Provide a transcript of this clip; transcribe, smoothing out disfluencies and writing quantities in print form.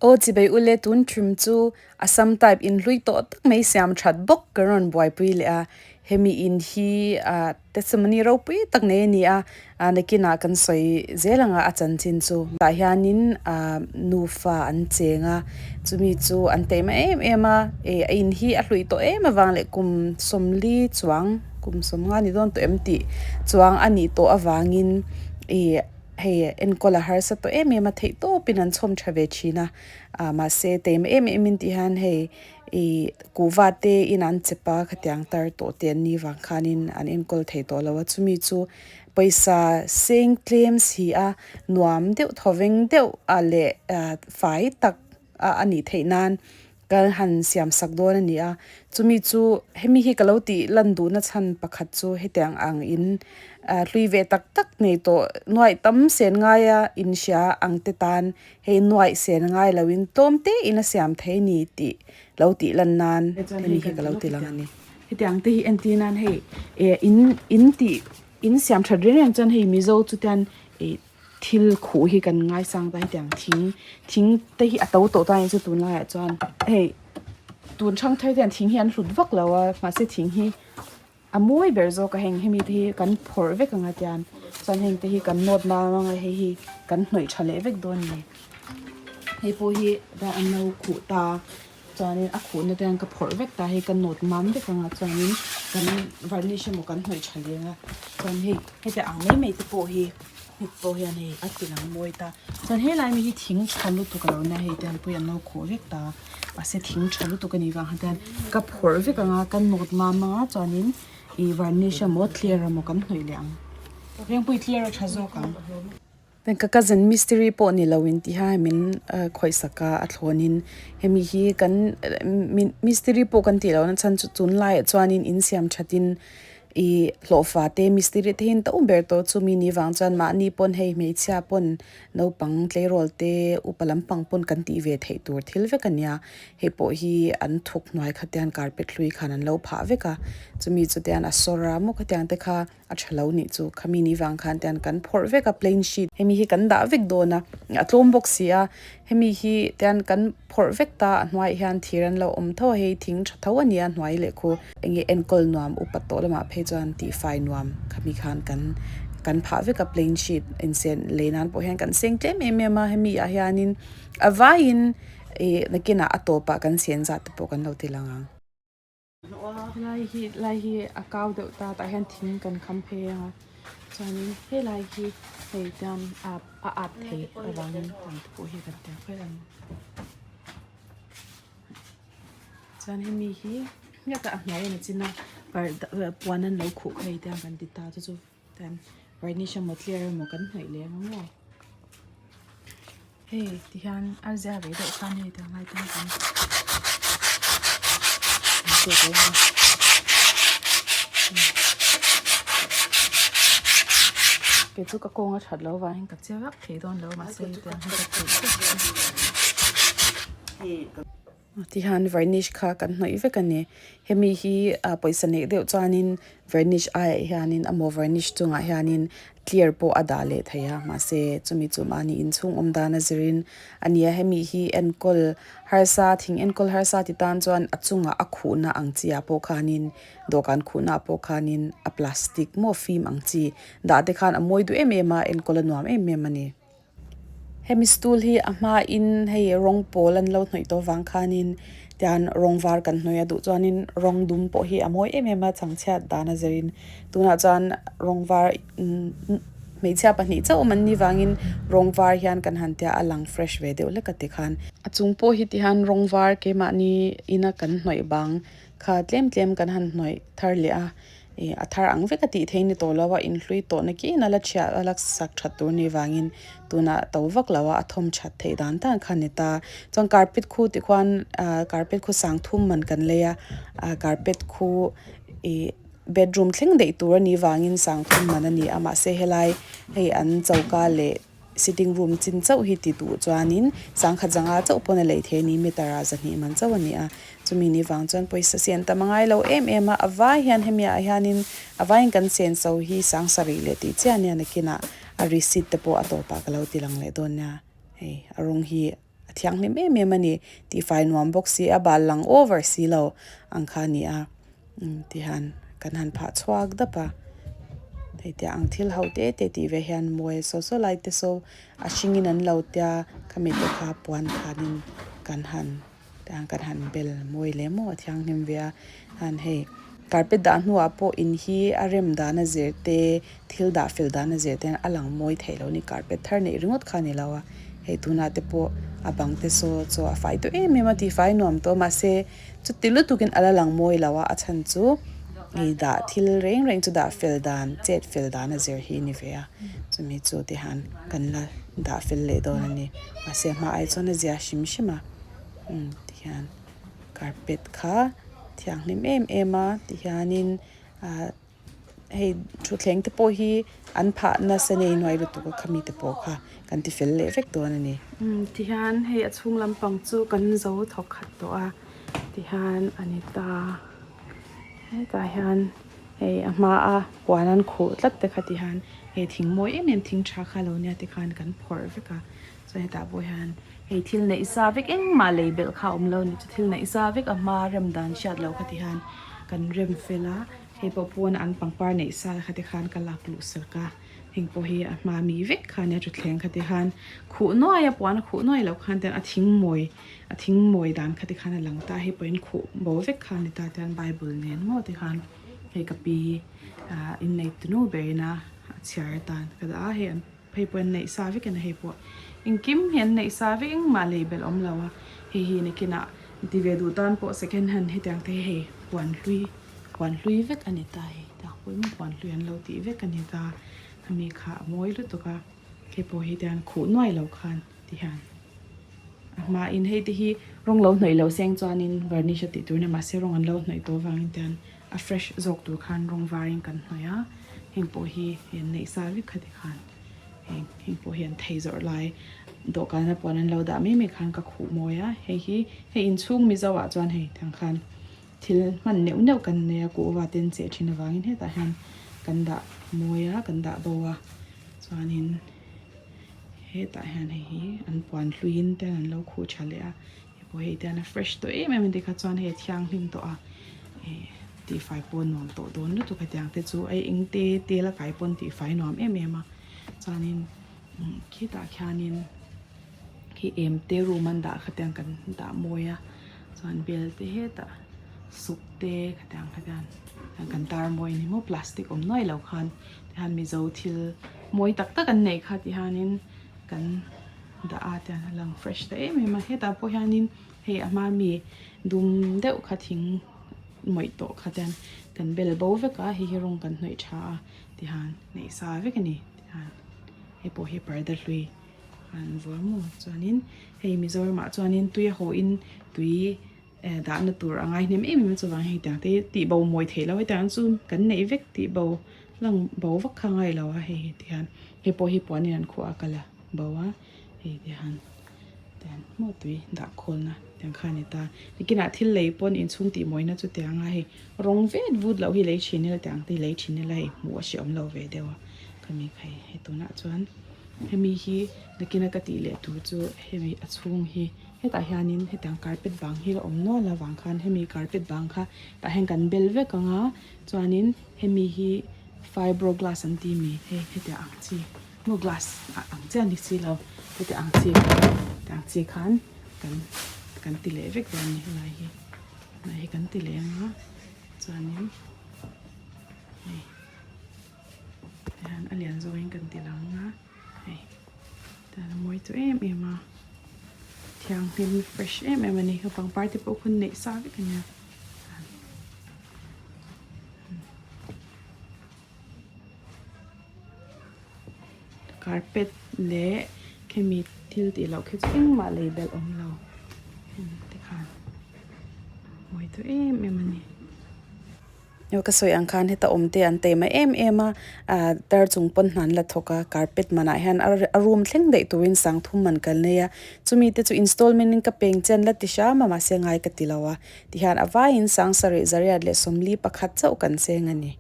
Aw chibai ule tun trim chu Assam type in hlui tawh tak mai siam that bawk kan rawn buaipui leh a, hemi in hi ah testimony ropui tak nei a ni a, ah nakinah kan sawi zel ang a a chanchin chu. Tah hianin ah nufa an cheng a, chumi chu an taima em em a, eh a in hi a hlui tawh em avang leh kum sawmli chuang kum sawmnga ni dawn tawh em tih chuang a nih tawh avangin ih Hei enkawl a harsa tawh em em a, theih tawpin an chhawm tha ve thin a, ah mahse teima em em in tih hian hei ih kuhva te in an chep a khatiang tar tawh te an nih vang khanin an enkawl thei tawh lo a, chumi chu pawisa seng tlem si a nuam deuh thawveng deuh ah leh ah fai tak a a nih theih nan Ka han siam sak dawn a ni a, chumi chu hemi hi ka lo tih lan duhna chhan pakhat chu hetiang ang in hlui ve tak tak nei tawh nuaih tam sen ngaia inhria ang te tan hei nuaih sen ngai loin tlawm te in a siam thei ni tih lo tih lan nan hemi hi ka lo ti lang a ni. Hetiang te hi entir nan hei in in tih in siam that reng reng chuan hei Mizo chu tian ih Thil khuh hi kan ngaisang ta hetiang thing thing te hi a to tawh ta a ni chu tunlaiah chuan hei tun thang thar te hian thing hi an hlut vak lo a mahse thing hi a mawi ber zawk a heng hemi te hi kan phawrh vek ang a tiang chuan heng te hi kan nawt mam ang a hei hi kan hnawih tha leh vek dawn a ni hei pawh hi an lo khuh ta. Chuanin a khuhna te hian ka phawrh vek ta hei ka nawt mam vek ang a chuanin kan varnish emaw kan hnawih tha leng a chuan hei heti ang mai mai te pawh hi heti pawh hian hei a ti lang mawi ta chuan helai mi hi thing tha lutuk a lo nia hei te an pui an lo khuh vek ta mahse thing tha lutuk a nih vang hian ka phawrh vek ang a ka nawt mam ang a chuanin ih varnish emaw clear emaw kan hnawih leh ang rengpui clear a tha zawk ang. Ka cousin mistiri pawh ni lo in ti hian min khawih sak a, a thlawn in hemi hi kan mistiri pawh kan tih loh na chhan chu tunlaiah chuanin in siam that in ih hlawhfa te mistiri te hi an to ber tawh chumi ni vang chuan mahni pawn hei hmeichhia pawn naupang tleirawl te upa lampang pawn kan tih ve theih tur thil vek a nia hei pawh hi an thuk hnuai kha te hian carpet hlui khan an lo phah vek a chumi chu te hian a sawr a maw khatiang te kha. A tha lo nih chu khami ni vang khan te hian kan phawrh vek a plain sheet hemi hi kan dah vek dawn a a tlawm bawk si a hemi hi te hian kan phawrh vek ta a hnuaiah hian thir an lo awm tho a hei thing tha tho a nia hnuai leh khu enge enkawl nuam upat tawh lamah phei chuan tihfai nuam khami khan kan kan phah vek a plain sheet insen lei nan pawh hian kan seng tlem em em a hemi ah hianin a vaiin ih nakinah a tawpah kan sen zat te pawh kan lo ti lang ang. Lai hi lai hi a kau deuh ta tah hian thing kan kham phei ang a chuanin helai hi hei tiang a a at thei avangin tiang te pawh hi kan tel vel ang chuan hemi hi hriat a hnuai a ni chin a parda puan an lo khuh kha hei tiang kan ti ta chu chu tiang varnish emaw clear emaw kan hnawih leh ang maw. Hei ti hian a zia ve deuh khan hei tiang lai te hi kan pek reng a. Kei chu ka kawng a that loh vangin ka che vak thei dawn lo mahse hetiang hi ka theih vek a. Tihian varnish kha kan hnawih vek a ni. Hemi hi ah pawisa neih deuh chuanin varnish aiah hianin amaw varnish chungah hianin clear pawh a dah leh thei a mahse chumi chu mahni inchhung awm dan a zirin a ni a. Hemi hi enkawl harsa thing enkawl harsa ti tan chuan a chungah a khuhna ang chi ah pawh khanin dawhkan khuhna ah pawh khanin a plastic maw fim ang chi dah te khan a mawi duh em em a enkawl a nuam em em a ni. Hemi stool hi a hmain hei rawng pawl an lo hnawih tawh vang khanin tian rawng var kan hnawih a duh chuanin rawng dum pawh hi a mawi em em a chhangchhiat dan a zirin tunah chuan rawng var hmeichhia pahnih chauh awm an nih vangin rawng var hian kan han tia a lang fresh ve deuh hlek a tikhan. A chung pawh hi tihian rawng var keimahni ina kan hnawih bang kha tlem tlem kan han hnawih thar leh a. Ih a thar ang vek a tih theih ni tawh lo a inhlui tawh na kiin a la chhiah a la sak that tur ni vangin tunah to vak lo a a thawm that theih dan dan kha a ni ta chuan carpet khu ti khuan ah carpet khu sang thum man kan lei a ah carpet khu ih bedroom thleng daih tur a nih vangin sang thum man a ni a mahse helai hei an choka leh. Sitting room chin chauh hi ti duh chuanin sangkhat zanga chauh pawn a lei thei a ni meter ah zahnih man chauh a ni a chumi ni vang chuan pawisa sen tam a ngai lo em em a a vai hian hemi ah hianin a vaiin kan sen so hi sang sarih leh tih chiah a nia nakinah a receipt te pawh a tawpah ka lo ti lang leh dawn nia hei a rawng hi. thianghlim em em a ni tihfai nuam bawk si a bal lang over si lo ang kha a ni a tihian kan han phah chhuak dap a hei tiang ang thil ho te te tih ve hian mawi saw saw lai te saw a hringin an lo tia khami te kha puan khanin kan han tiang kan han bel mawi leh maw a thianghlim ve a han hei carpet dah hnuah pawh in hi a rem dan a zir te thil dah fel dan a zir te a lang mawi theih loh a ni carpet thar neih ringawt kha a ni lo a hei tunah te pawh a bang te saw chaw a fai tawh em em a tihfai nuam tawh mahse chuti lutukin a la lang mawi lo a a chhan chu hei dah thil reng reng chu dah fel dan chet fel dan a zir hi a ni ve a chumi chu tihian kan la dah fel leh dawn a ni mahse a hma ai chuan a zia hrim hrim a. Umm tihian carpet kha thianghlim em em a tihianin ah hei thutthleng te pawh hi an phah nasa nei nuai lutuk a khami te pawh kha kan ti fel leh vek dawn a ni. Umm tihian hei a chhung lampang chu kan zo thawk khat tawh a tihian a ni ta hetah hian hei a hma a puan an khuh tlat te kha tihian hei thing mawi em em thing tha kha lo nia tikhan kan phawrh vek a. Chuan hetah pawh hian hei thil neih sa vek engmah lei belh kha a awm lo a ni chu thil neih sa vek a hma rem dan hriat loh kha ti hian kan rem fel a hei pawh pawn an pangpar neih sa kha te khan ka lak luh sak a heng pawh hi a hma mi vek kha ania thutthleng kha ti khan khuh nuai a puan a khuh nuai loh khan ten a thing mawi a thing mawi dan kha ti khan a lang ta a hei pawh in khuh bo vek kha a ni ta tian bible nen maw ti khan hei ka pi ah innei tunu ber ina a chhiar atan ka dah a hei an. Phei pawh an neih sa vek in a hei pawh engkim hi an neih sa vek engmah lei belh awm lo a hei hi nakinah ti ve duh tan pawh second hand hetiang te hi hei puan hlui puan hlui vek a ni ta hei tah pawh in puan hlui an lo tih vek a ni ta ami kha a mawi lutuk a hei pawh hi tiang khuh nuai lo khan ti hian a hmain hei te hi rawng lo hnawih loh seng chuanin varnish a tih tur a ni mahse rawng an lo hnawih tawh avangin tiang a fresh zawk tur khan rawng varin kan hnawih a heng pawh hi hei an neih sa vek kha tikhan heng heng pawh hi an thei zawrh lai dawhkan a puan an lo dah mai mai khan ka khuh mawi a hei hi hei inchhung mizo ah chuan hei tiang khan thil hman neuh neuh kan nei a kuhva te an cheh thin avangin hetah hian kan dah mawi a kan dah bo a chuanin hetah hian hei hi an puan hluiin te an lo khuh tha leh a. Hei pawh hei tian a fresh tawh em em a ni kha chuan hei a thianghlim tawh a eh tihfai pawh nuam tawh dawn lutuk hetiang te chu a eng te tel a kai pawn tihfai nuam em em a chuanin khitah khianin khi em te room an dah kha tiang kan dah mawi a chuan bel te hetah suk te khatiang khatiang kan tar mawi a ni maw plastic awm nuai lo khan tihian mizo thil mawi tak tak an neih kha tihianin kan. Dah a tiang a lang fresh ta em em a hetah pawh hianin hei a hma mi dum deuh kha thing mawih tawh kha tian kan bel bo vek a hei hi rawng kan hnawih tha a tihan neih sa vek a ni tihan hei pawh hi parda hlui an vuah maw chuanin hei Mizoram ah chuanin tui a haw in tui eh dahna tur a ngai hnem em em a chuvang hei tiang te hi tih bo mawi theih loh hetiang chu kan neih vek tih bo lang bo vak kha ngai lo a hei tihian hei pawh hi puanin an khuh a kal a bo a hei tihian tihian maw tui dah khawlna tiang kha a ni ta nikinah thil lei pawn inchhung tih mawina chu tiang a hei rawng vet vut loh hi lei thin ila tiang te hi lei thin ila hei hmuh a hrehawm lo ve deuh a khami kha hei hei tunah chuan hemi hi nakina ka tih leh tur chu hemi a chhung hi. Hetah hianin hetiang carpet bang hi a awm nual avang khan hemi carpet bang kha tah hian kan bel vek ang a chuanin hemi hi fibro glass an ti mi hei hetiang ang chi maw glass ang chiah a ni si lo hetiang ang chi hetiang chi khan kan kan ti leh vek dawn a ni helai hi helai hi kan ti leh ang a chuanin hei tihian a lian zawngin kan ti lang a hei. Tan a mawi tawh em em a thianghlim fresh em em a ni ka pangpar te pawh hun neih sa vek a nia. Carpet leh khemi thil tih loh khi chu engmah lei belh awm lo tikhan mawi tawh em em a ni. Aw ka sawi ang khan heta awm te an taima em em a ah tar chung pawn hna an la thawk a carpet manah hian a room thleng daih turin sang thum man kal nei a chumi te chu installment in ka peng che an la ti hram a mahse ngai ka ti lo a tihian a vaiin sang sarih zariat leh sawmli pakhat chauh kan cheng a ni.